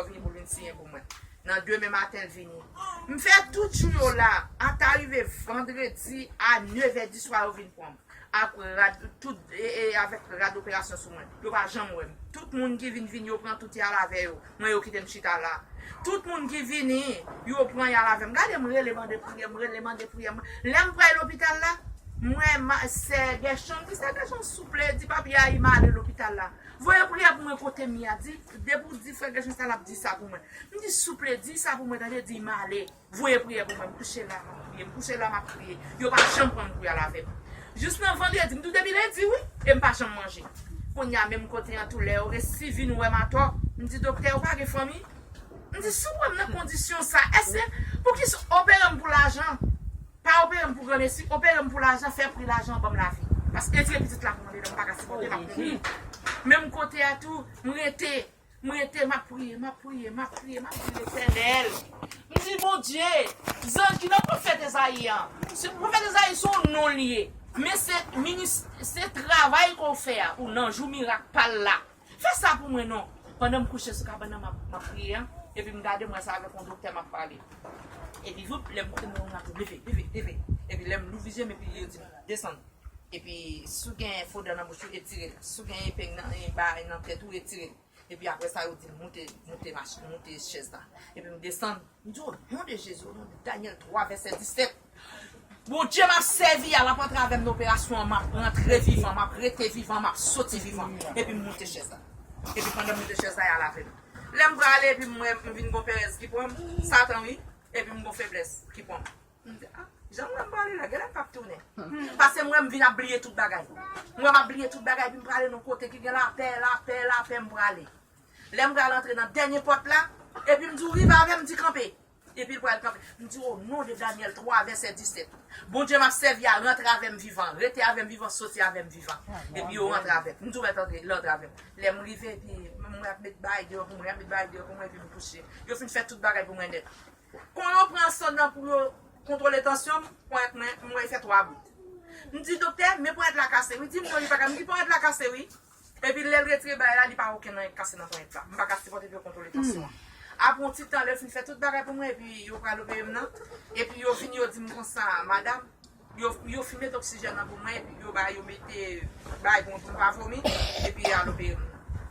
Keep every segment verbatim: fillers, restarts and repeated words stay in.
vini pou l vin siyen pou mwen. Nan demen maten, l vini. M fè tout jou yo la. Ata rive vandredi a nevè di swa, yo vin pran m. Ak rad, tout, e, e, avèk rad operasyon sou mwen. Yo pa janm wè m. Tout moun ki vin, vin, yo pran tout, y al avè yo. Mwen, yo kite m chita la. Tout moun ki vini, yo pran, y al avè m. Gade, m rele, mande priyè, m rele, mande priyè. Lè m pral lopital la, m wè ma, sè Gèchon, m di, "Sè Gèchon, souple, di papi a Ima ale lopital la. Voye priyè pou mwen kote m ye a." Di, depi w di frè Gèchon sa, l ap di sa pou mwen. M di, "Souple, di sa pou mwen, tande, di Ima ale." Voye priyè pou mwen, m kouche la, m ap priye, m kouche la, m ap priye. Yo pa janm pran m pou y al avè m. Jis nan vandredi, m di w depi lendi, wi, e m pa janm manje. Kounye a, menm kote an tou, lè yo resi vin wè m atò, m di, "Doktè, ou pa gen fanmi?" M di, "Si w wè m nan kondisyon sa, èske, poukisa opere m pou lajan? Pa opere m pou granmesi, opere m pou lajan, fè pri lajan, ban m lavi. Paske retire pitit la pou mwen dedan, m pa ka sipòte, m ap mouri." Menm kote a tou, m rete, m rete, m ap priye, m ap priye, m ap priye, m ap di, "Letènèl." M di, "Bondye, zanj ki nan pwofèt Ezayi an, se pwofèt Ezayi, se yon non l ye. Men se minis, se travay ke w fè a, ou nan jou mirak pa l la. Fè sa pou mwen non." Pandan m kouche sou kabann nan, m ap, m ap priye an, epi m gade, m wè se avèk yon doktè m ap pale. Epi voup, lè m kote m wè yon gato, "Leve, leve, leve." Epi lè m louvri je m, epi yo di m, "Desann." Epi si w gen fodè nan bouch ou, etire l. Si w gen epeng nan, e, ba, nan tèt ou, etire l. Epi apre sa, yo di l, "Moute, moute mach-, moute chèz la." Epi m desann, m di, "O non de Jezi, o non de Danyèl twa, vèsè disèt. Bondye m ap sèvi a, l ap antre avè m nan operasyon an, m ap rantre vivan, m ap rete vivan, m ap soti vivan." Epi m moute chèz la. Epi pandan m moute chèz la, y al avè m. Lè m prale, epi m wè m vin gon perèz ki pran m, Satan wi, epi m gon feblès ki pran m. M di, "A, jan m wè m prale la, genlè m p ap tounen." Paske m wè m vin ap bliye tout bagay. M wè m ap bliye tout bagay, epi m prale nan kote ki gen lapè, lapè, lapè, m prale. Lè m pral antre nan dènye pòt la, epi m di, "W rive avè m, di kanpe." Epi l pral kanpe. M di, "O non de Danyèl twa, vèsè disèt. Bondye m ap sèvi a, rantre avè m vivan, rete avè m vivan, soti avè m vivan." Epi yo rantre avè m. M di, "W mèt antre," l antre avè m. Lè m rive, epi mwen ap met bagay deyò pou mwen, y ap met bagay deyò pou mwen, epi m kouche. Yo fin fè tout bagay pou mwen nèt. Kon yo pran sòn nan pou yo kontwole tansyon m, ponyèt mwen, m wè l fè twa bout. M di, "Doktè, men ponyèt la kase wi." Di m, "Non, li pa ka." M di, "Ponyèt la kase wi." Epi lè l retire bagay la, li pa okenn anyen k kase nan ponyèt la. M pa ka sipòte pou yo kontwole tansyon an. Apre yon ti tan, lè yo fin fè tout bagay pou mwen, epi yo pral opere m nan, epi yo vin, yo di m konsa, "Madanm," yo, yo fin mete oksijèn nan pou mwen, epi yo ba, yo mete bagay pou mwen pou m pa vomi, epi y al opere m.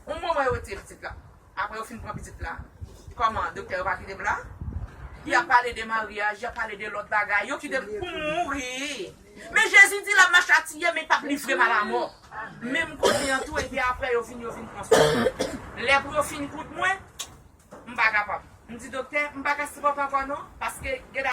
Yon moman yo retire pitit la. Apre yo fin pran pitit la. Kòman, doktè yo pa kite m la? Y ap pale de maryaj, y ap pale de lòt bagay. Yo kite m pou m mouri. Men Jezi di l ap mache atiye, men l p ap livre m a lamò. Menm kote an tou, epi apre yo vin, yo vin pran swen mwen. Lè pou yo fin koud mwen, m pa kapab. M di, "Doktè, m pa ka sipòte ankò non, paske gen